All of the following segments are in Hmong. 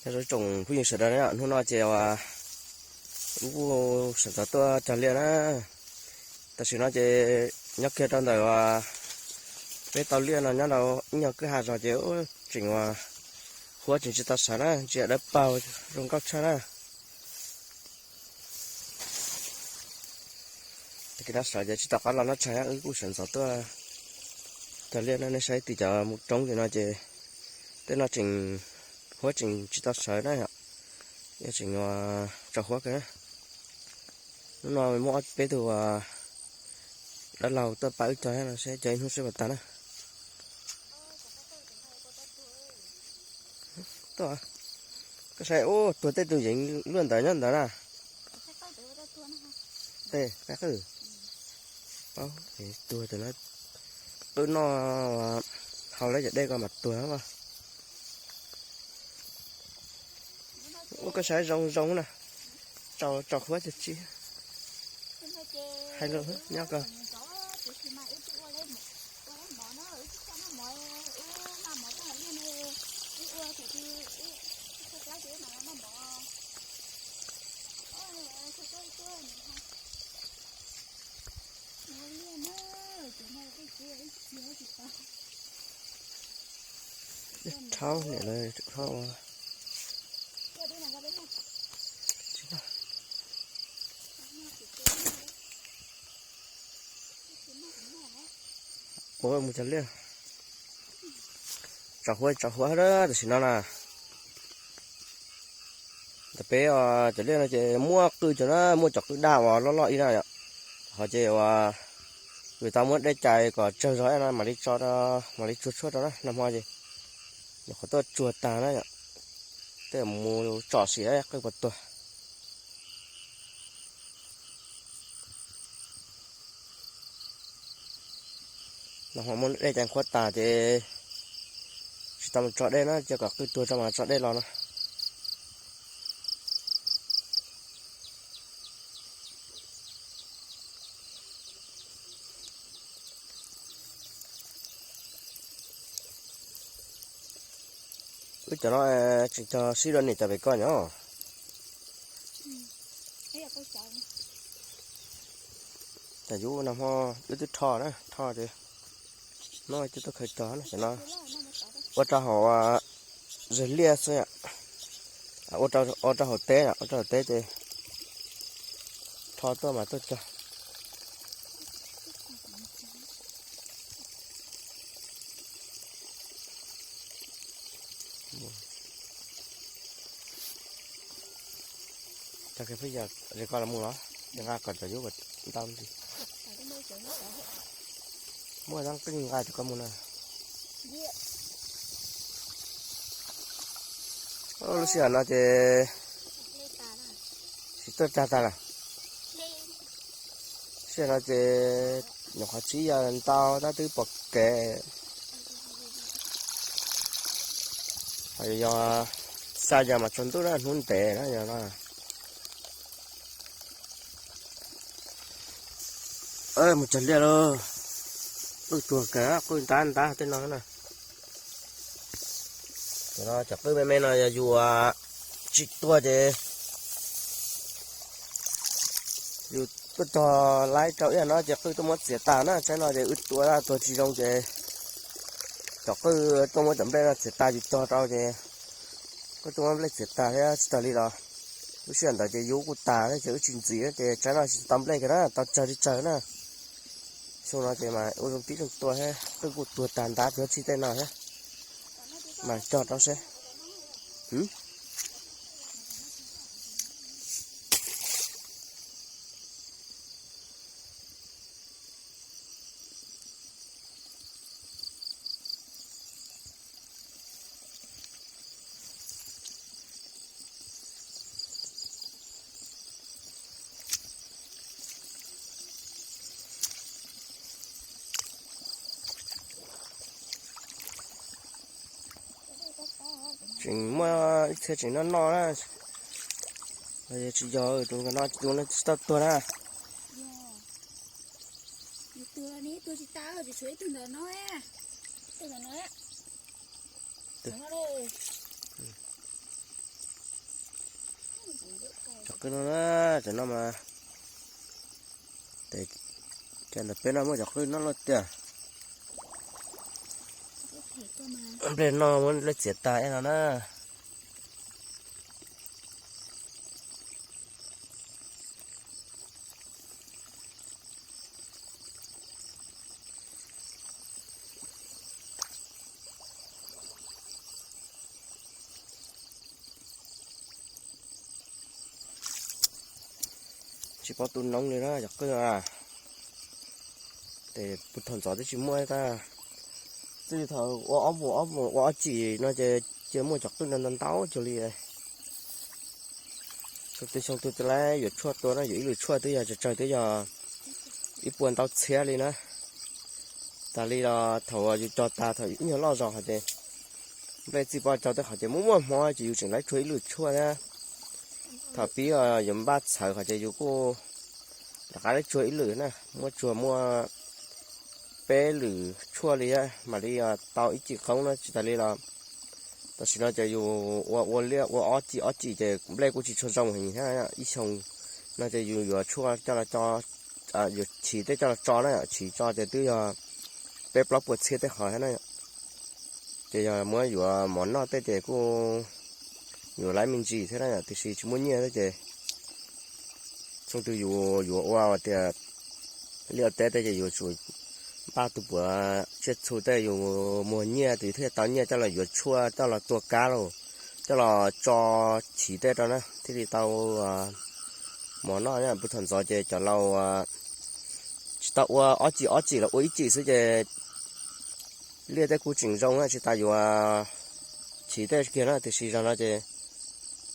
Nyob zoo tsoom phooj ywg sawv daws na, hnub no ces uas wb kuj sawv ntxov tuaj cog liaj na. Tam sim no ces nyob kiag rau ntawm uas peb tau liaj no nyob rau ib nyuag kwj ha zos ces tseem uas huab tseem tsis tau sawv na, tsis yog dawb paug zoo nkauj tshaj na. Tag kis no sawv ces tsis tau qab los noj tshais, wb kuj sawv ntxov tuaj cog liaj no. Nej saib tim cov mus roob tim no ces tej no tseem huab tseem tsis tau sawv na, yog tseem tso huab kawg na. Hnub no muaj ob peb tug dab laug tuaj pab wb cog no seb cog ib hnub seb puas tag na. Tuaj, koj saib, ub, tuag tej tus yeev luaj ntawd nyob ntawd na. Tej qab qwj, paub tuag tus no, qwj noj haus lawm cov dej ko mas tuag na. Ub, koj saib zoo zoo na, tso huab cog tsib. Hais lus nyob ko. Rhaub niam lawv rhaub ua. Ua mus cog liaj, tso huab tso huab tam sim no na. Ntawm peb cov liaj no ces muaj qwj cov na, muaj cov qwj daj uas loj loj ib na yom. Ho ces uas yus tau muab dej cais kom tsawg zog no mam li tso, mam li tsuag tshuaj rau na. Nag hmo ces nyuam qhuav tuaj tsuag tag na yom, tej mus tsom sim qwj puas tuag. Nag hmo muab dej cais qhuav tas ces tsis tau mus tso dej na, cia kom qwj tuag tso mam tso dej los no. Wb cov no tseem cog sib dua niam cov pem ko nyob. Tam yus nag hmo wb twb rho na, rho ces no twb tuaj khaws cog na, tam no ua rau hauv zes liaj xwb, ua rau hauv teb, ua rau hauv teb ces rho tuaj mas tuaj cog. Tag kis peb yog zes ko los mus los, nqa kom cov yub kom ntau ntsis. Muaj dab qij nqa cov ko mus na. Lub sij hawm no ces tsis tuaj tsag tag lawm. Sij hawm no ces nyuam qhuav tsib yog ntau tab twb pom kev. Ho yog xya yog mas tsaus ntuj na, hnub ntev na yog no. Mus cog liaj lauj. Qwj tuag kawg, qwj ntab ntab tej no na. Cov no cov qwj me me no yog yus tsis tua ces yus tuaj cog laib rau ib yam no ces qwj tuaj muab txiav tas na. Tsaib no ces wb tua tuag tsis zoo ces cov qwj tuaj muab cov nplej no txiav tas yus cog rau ces qwj tuaj muab nplej txiav tas thiab tsis tas li los lub sij hawm ntawd ces yus kuj tas thiab ces wb tsis ntxiv ces tsaib no tsis tau nplej kiag na, tau tsawg li tsawg na. Xyoo no ces mas ua zoo tib zoo tua thiab qwj kuj tuag tag ntab cov txhij tej no thiab. Mas cog rau seb. Tseem muaj ib txhia tseem noj noj na. Tsis yog tus no, tus no tsis tau tuag na. Tuag ni, tuag tsis tas, tshuav ib tug ntawm no. Tus ntawm no. Tus no. Qwj no na, cov no mas, ces ntawm peb no muaj cov qwj no luaj tiag. Nplej no muab nplej txiav tag ib no na. Tsis paub tu noob li na cov qwj no. Ces puag thaum ntxov twb tsis muaj tab, txij thaum ua ob mus ob mus ua ob tsim no ces cia muaj cov qwj no ntau ntau cuag li. Xyoo twg xyoo twg twb laib yuav tshuaj tua na, yuav ib lwm tshuaj twb yog tsawg tsawg twb yog ib puas ntau txhiab li na. Tas li los thaum yus cog tag thaum ib nyuag loj zog hos ces nplej txij poj cog tej qhov ces muaj muaj hmo ces yus tseem laib tsuag ib lwm tshuaj thiab. Thaum pib yuav npaj txhawv hos ces yus kuj rov qab laib tsuag ib lwm na, muab tsuag muaj peb lwm tshuaj li mam li tau ib cim qoob na. Tsis tas li los tam sim no ces yus ua ua liaj ua ob cim ob cim ces nplej kuj tsis tshua zoo heev thiab. Ib xyoo no ces yus yuav tshuaj coj los, yuav chiv tej coj los tso na, chiv tso ces twb yog peb plaub puas txhiab tej qhov thiab na. Ces yog muab yuav mov noj tej ces kuj yuav laib me ntsis thiab na, tiam sis tsis muaj nyiaj thiab ces xyoo twg yus yuav ua tias liaj ua teb tej ces yus tsum npaj tus puav tsiaj txhu tej yus muag nyiaj tus thiaj tau nyiaj coj los yuav tshuaj coj los tua kab los coj los tso chiv tej rau na thiaj li tau mov noj. Puag thaum ntxov ces cov laus tsis tau ua ob cim ob cim los ua ib cim xwb ces liaj tej kuj tseem zoo na, tsis tas yuav chiv tej kiag na. Tiam sis zaum no ces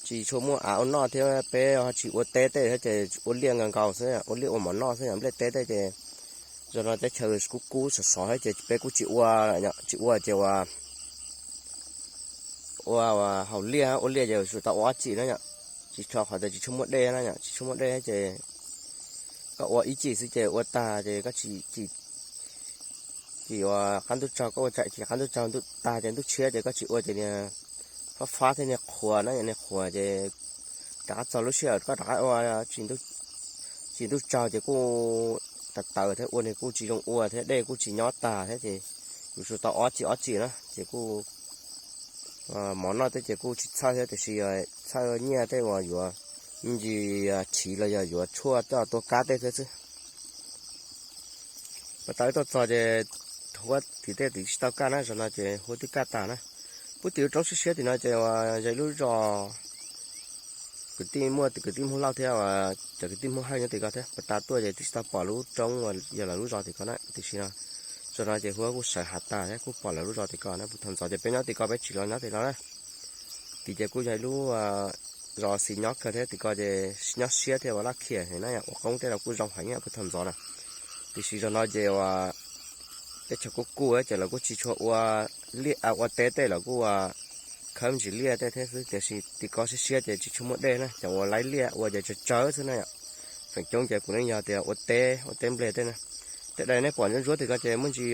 tsis tshua muaj av ua noj thiab peb ho tsis ua teb tej thiab ces ua liaj nkaus nkaus xwb, ua liaj ua mov noj xwb, nplej teb tej ces zaum no teb chaws kub kub sov sov thiab ces peb kuj tsis ua, tsis ua ces ua ua haus liaj, ua liaj ces yuav tsum tau ua ob cim na yom. Tsis tshua, qhov tias tsis tshua muaj dej na yom, tsis tshua muaj dej ces koj ua ib cim xwb ces ua tag ces koj tsis, tsis ua qab ntuj tsaug, koj ua tsam ces qab ntuj tsaug tag ces ntuj tshiab ces koj tsis ua ces niag fab fab thiab niag qhuav na, niag qhuav ces rov qab txog lub sij hawm koj rov qab ua, tsis ntuj tsaug ces kuj tawv tawv thiab ua nws kuj tsis zoo ua thiab dej kuj tsis nyob tag thiab ces yuav tsum tau ob cim ob cim na ces kuj mov noj tej ces kuj tsis txhawj thiab tiam sis txhawj nyiaj tej uas yuav me ntsis chiv los yog yuav tshuaj coj tua kab tej thiab xwb. Pas tas wb tuaj txog ces huab tim tej tim tsis tau kaj na, zaum no ces huab twb kaj tag na. Puag tim lub roob siab siab tim no ces yog ib lub zos kwv tij muaj kwv tij Hmoob Lauj thiab cov kwv tij Hmoob Hawj nyob tim ko thiab. Pas tas tuaj ces twb tsis tau pom lub roob uas yog lawv lub zos tim ko na, tiam sis no zaum no ces huab kuj sawv hav tag thiab kuj pom lawv lub zos tim ko na. Puag thaum ntxov ces peb nyob tim ko peb tsis los nyob tim no na. Tim ces kuj yog ib lub zos xis nyob kawg thiab tim ko ces nyob siab thiab ua laj khiam heev na, ua qoob tej los kuj zoo heev puag thaum ntxov na. Tiam sis zaum no ces ua teb chaws kuj kuj ces lawv kuj tsis tshua ua liaj ua teb tej, lawv kuj ua khawb ntsis liaj tej thiab xwb, tiam sis tim ko siab siab ces tsis tshua muaj dej na, cov uas laib liaj ua ces tsawg tsawg xwb na yom. Feem coob ces puav leej yog tias ua teb, ua teb nplej tej na. Tej dais nej pom ntsuab ntsuab tim ko ces muaj ntsis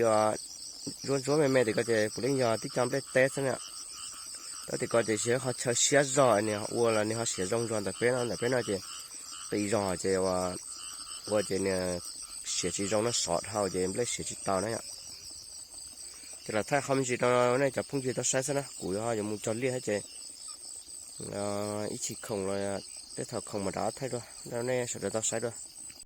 ntsuab ntsuab me me tim ko ces puav leej yog tib co nplej teb xwb na. Tab tim ko ces tsis yog qhov chaw siab zog nws ua los nws ho siav zoo zog ntawm peb no, ntawm peb no ces qis zog ces ua ces nws siav tsis zoo no, sov dhau ces nplej siav tsis tau na yom. Ces los thaij qhov me ntsis rau nej cov phooj ywg tau saib xwb na, kuv yuav mus cog liaj thiab ces ib chim khoom los tej thaum khoom mas rov qab thaij dua rau nej sawv daws tau saib dua.